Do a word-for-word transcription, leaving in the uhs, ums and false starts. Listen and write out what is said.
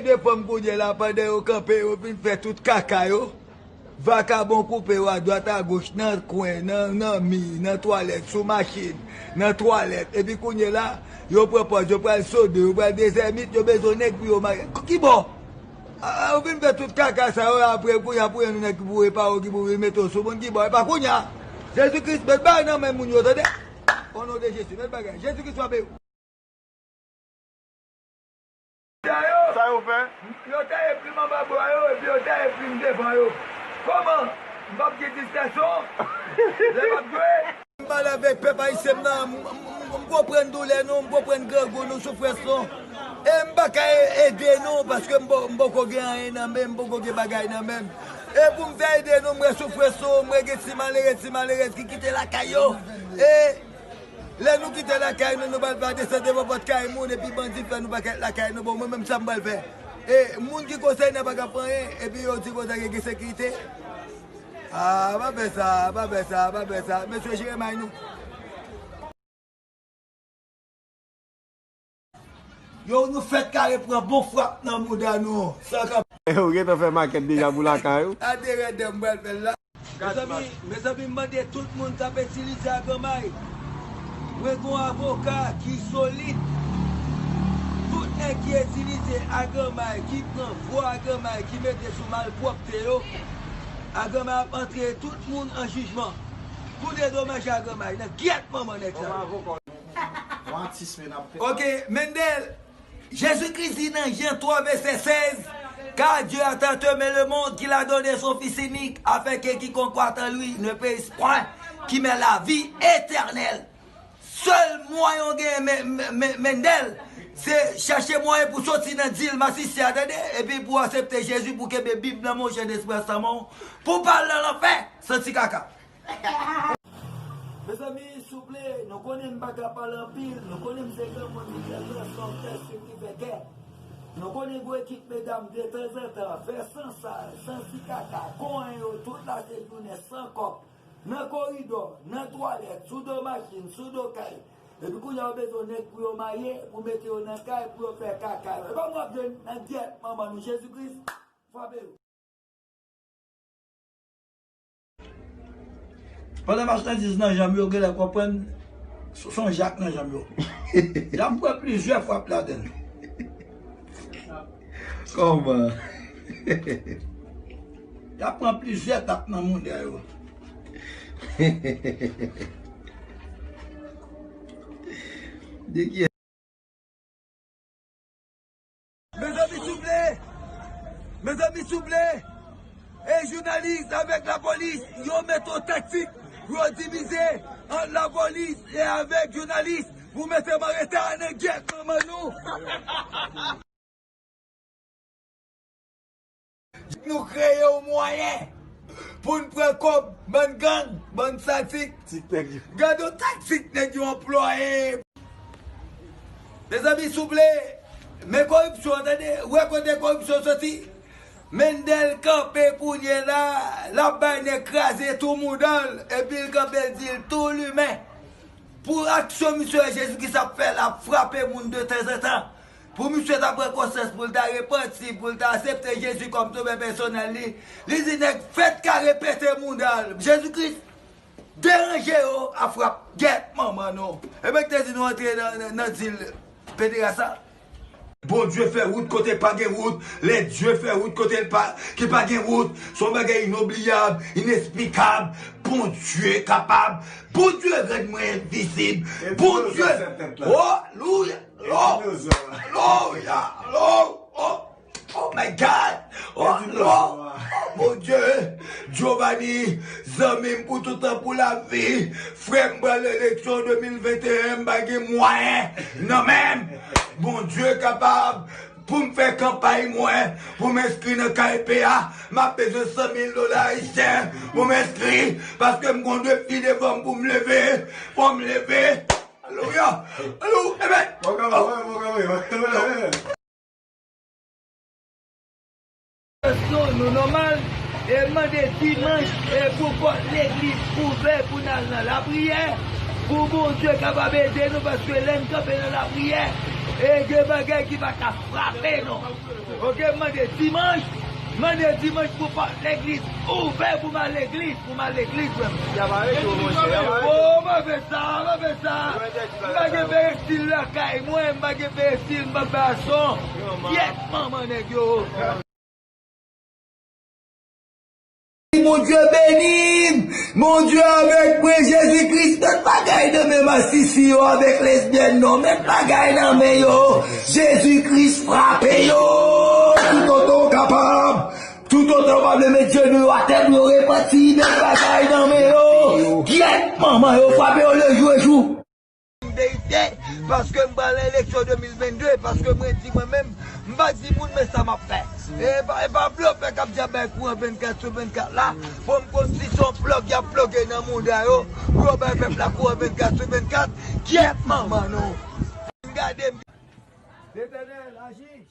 De fanm kounye la, pandan yo kanpe, yo vin fè tout kaka yo. Vakabon koupe yo adwat agoch, nan kwen, nan, nan mi, nan twalèt, sou machin, nan twalèt. Epi kounye la, yo pran pòz, yo pral sode, yo pral dezèmit, yo bezwen nèg pou yo marye. K-, ki bò? A, a, yo vin fè tout kaka sa yo, apre kounye a pou yon nèg ki pou repare, ki pou vin mete yo sou moun, ki bò? E pa kounye a. Jezi Kris, met bagay nan men moun yo, tande? O non de Jezi, met bagay. Jezi Kris frape yo. Sa yo fè? Yo taye plim anba bra yo, epi yo taye plim devan yo. Kòman? M p ap gen distraksyon lè m ap jwe. M pale avèk pèp ayisyen m nan, m, m, m, m konprann doulè nou, m konprann grangou nou, soufrans nou. E m pa ka e-, ede nou, paske m po-, m poko gen anyen nan men m, m poko gen bagay nan men m. E pou m fè ede nou, m wè soufrans nou, m wè gen ti malere, ti malerèz ki kite lakay yo. E Lè nou kite lakay nou, nou pral pa desann devan pòt kay moun, epi bandi fè nou pakèt lakay nou. Bon, mwen menm, sa m pral fè? E moun ki konsène pa ka fè anyen, epi yo di konsa gen, gen sekirite. A, pa fè sa, pa fè sa, pa fè sa. Mesye, jere may nou. Yo, nou fèk kare pran bon frap nan mouda nou. Sa ka Yo gentan fè makèt deja pou lakay ou. Gade rèd m pral fè l la. Mezanmi, mezanmi, m mande tout moun k ap itilize agranmay. Mwen gon avoka ki solid. Tout nèg ki itilize agranmay, ki pran vo agranmay, ki mete sou malpwòpte yo, agranmay ap antre tout moun an jijman. Pou dedomaje agranmay nan gyèt manman nèg sa yo. Ok, Mendel. Jésus-Christ dit dans Jean trois, verset seize, car Dieu a tant aimé le monde qu'il a donné son Fils unique, afin que quiconque croit en lui ne périsse point, qu'il ait la vie éternelle. Sèl mwayen w gen, Men-, Men-, Men-, Mendel, se chache mwayen pou soti nan dil masisi a, tande, epi pou aksepte Jezi, pou kenbe Bib nan men w, chen despre ansanm w, pou pa al nan lanfè, santi kaka. Mezanmi, souple, nou konnen m pa ka pale anpil, nou konnen m se granmoun ki fè lansman, fè sik, ki fè kè. Nou konnen gwo ekip medam detanzantan fè san sal, santi kaka, konyen yo tout lajounen san kòb, nan koridò, nan twalèt, sou do machin, sou do kay. Epi kounye a yo bezwen nèg pou yo marye, pou mete yo nan kay, pou yo fè kaka yo. E kòman w ap jwenn nan gyèt manman nou Jezi Kris? Frape yo. Pandan machandiz nan janm yo, genlè konprann s-, s on jak nan janm yo. Y ap pran plizyè frap ladan l. Kòman? Y ap pran plizyè tap nan mouda yo. De ki Mezanmi, souple! Mezanmi, souple! E jounalis avèk lapolis, yo mete yon taktik pou yo divize ant lapolis e avèk jounalis pou mete m an reta nan gyèt manman nou. Nou kreye yon mwayen pou n pran kòb, bann gang, bann sadik. Gade yon taktik nèg yo anplwaye. Mezanmi, souple, men koripsyon, tande, wè kote koripsyon soti. Mendel kanpe kounye la, l ap bay nèg kraze tou mouda l, epi l kanpe l di l tou limen. Pou aksyon misye Jezi Kris ap fè, l ap frape moun detanzantan. Pou misye ta pran konsyans, pou l ta repanti, pou l ta aksepte Jezi kòm sovè pèsonèl li, li di nèg fèk kare pete mouda l. Jezi Kris deranje yo a frap. Gyèt manman nou. Ebyen ki te di nou antre nan, nan, nan dil pederas la. Bondye fè wout kote pa gen wout. Lè Dye fè wout kote l pa, ki pa gen wout. Se yon bagay inobliyab, inesplikab. Bondye kapab. Bondye rann mwen envizib. Bondye. Oh, louya. Oh, louya. Oh, oh. Oh my God! Oh, Lord! Oh, Bondye! Giovanni, zanmi m pou tout tan, pou lavi. Frè m, pral eleksyon de mil venteyen, m pa gen mwayen nan men m. Bondye kapab pou m fè kanpay mwen, pou m enskri nan K E P a. M ap bezwen san mil dola ayisyen pou m enskri, paske m gon defi devan m pou m leve. Fò m leve. Alelouya! Alelouya! Amen! Bon kanpay, bon kanpay, bon kanpay. Kesyon nou nòmal, e mande dimanch, e pou pòt legliz ouvè pou n al nan lapriyè, pou Bondye kapab ede nou, paske lè n kanpe nan lapriyè, E gen bagay ki pa ka frape non. Oke, m mande dimanch, m mande dimanch pou pòt legliz ouvè pou m al legliz, pou m al legliz, frè m. O, m pa fè sa, m pa fè sa. M pa gen perestil lakay mwen, m pa gen perestil, m pa gason. Kyèt manman nèg yo. Bondye beni m. Bondye avèk mwen, Jezi Kris. Met bagay nan men masisi yo avèk lesbyèn non. Met bagay nan men yo. Jezi Kris frape yo. Toutotan w kapab. Toutotan w pa vle met jenou yo atè pou yo repanti, met bagay nan men yo. Kyèt manman yo frape yo lejou lejou. Verite, paske m pral nan eleksyon de mil vennde, paske mwen di mwen menm, m pa di moun men sa m ap fè. E pa, e pa blofè k ap di ap bay kouran vennkat sou vennkat la, pou m konn si se yon plòg y ap ploge nan mouda yo, pou yo bay pèp la kouran vennkat sou vennkat, kyèt manman nou. M gade m. Letènèl, aji.